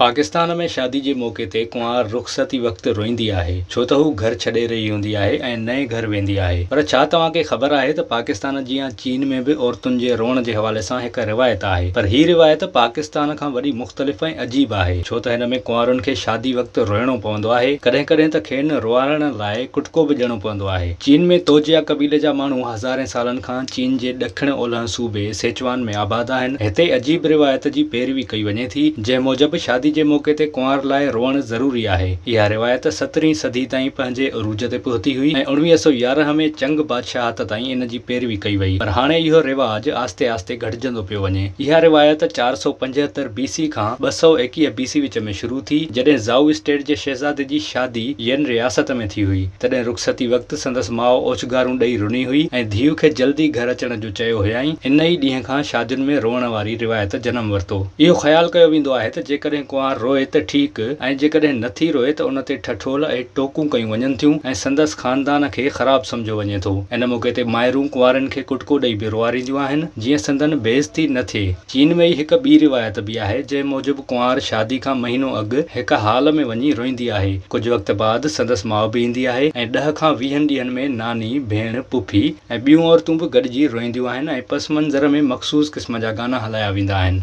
پاڪستان ۾ شادي جي موقعي تي ڪنوار رخصتي وقت روئيندي آهي، ڇو ته هو گهر ڇڏي رهي هوندي آهي ۽ نئين گهر ويندي آهي. پر ڇا توهان کي خبر آهي ته پاڪستان جيان چين ۾ به عورتن جي روئڻ جي حوالي سان هڪ روايت آهي. پر هي روايت پاڪستان کان وڏي مختلف ۽ عجيب آهي، ڇو ته هن ۾ ڪنوارن کي شادي وقت روئڻو پوندو آهي، ڪڏهن ڪڏهن ته کين روئارڻ لاء ڪٽڪو به ڏيڻو پوندو آهي. چين ۾ توجيا قبيلي جا ماڻهو هزارين سالن کان چين جي ڏکڻ اولهه صوبي سيچوان ۾ آباد آهن. هتي عجيب روايت جي پيروي ڪئي وڃي ٿي، جنهن موجب شادي جي موقعي تي ڪنوار لاء روئڻ ضروري آهي. اها روايت سترهين صدي تائين پنهنجي عروج تي پهتي هئي ۽ 1911 ۾ چنگ بادشاهت تائين ان جي پيروي ڪئي وئي، پر هاڻي اهو رواج آهستي آهستي گهٽجندو پيو وڃي. اها روايت 475 بي سي کان 221 بي سي وچ ۾ شروع ٿي، جڏهن زائو اسٽيٽ جي شهزادي جي شادي ين رياست ۾ ٿي هئي، تڏهن رخصتي وقت سندس ماء اوڇگارون ڏئي رني هئي ۽ ڌيء کي جلدي گهر اچڻ جو چيو هيائين. ان ئي ڏينهن کان شادين ۾ روئڻ واري روايت جنم ورتو. اهو خيال ڪيو ويندو آهي ته جيڪڏهن ڪنوار روئي ته ٺيڪ ۽ جيڪڏهن نٿي روئي ته ان تي ٺٺول ۽ ٽوڪون ڪيون وڃن ٿيون ۽ سندس خاندان کي خراب سمجهيو وڃي ٿو. ان موقعي تي مائرون ڪنوارين کي ڪٽڪو ڏئي به روئارينديون آهن، جيئن سندن بيعزتي نه ٿئي. چين ۾ ئي هڪ ٻي روايت به آهي، جنهن موجب ڪنوار شادي کان مهينو اڳ هڪ هال ۾ وڃي روئيندي آهي. ڪجهه وقت بعد سندس ماء به ايندي آهي ۽ ڏهه کان ويهن ڏينهن ۾ ناني، ڀيڻ، پڦي ۽ ٻيون عورتون به گڏجي روئينديون آهن ۽ پس منظر ۾ مخصوص قسم جا گانا هلايا ويندا آهن.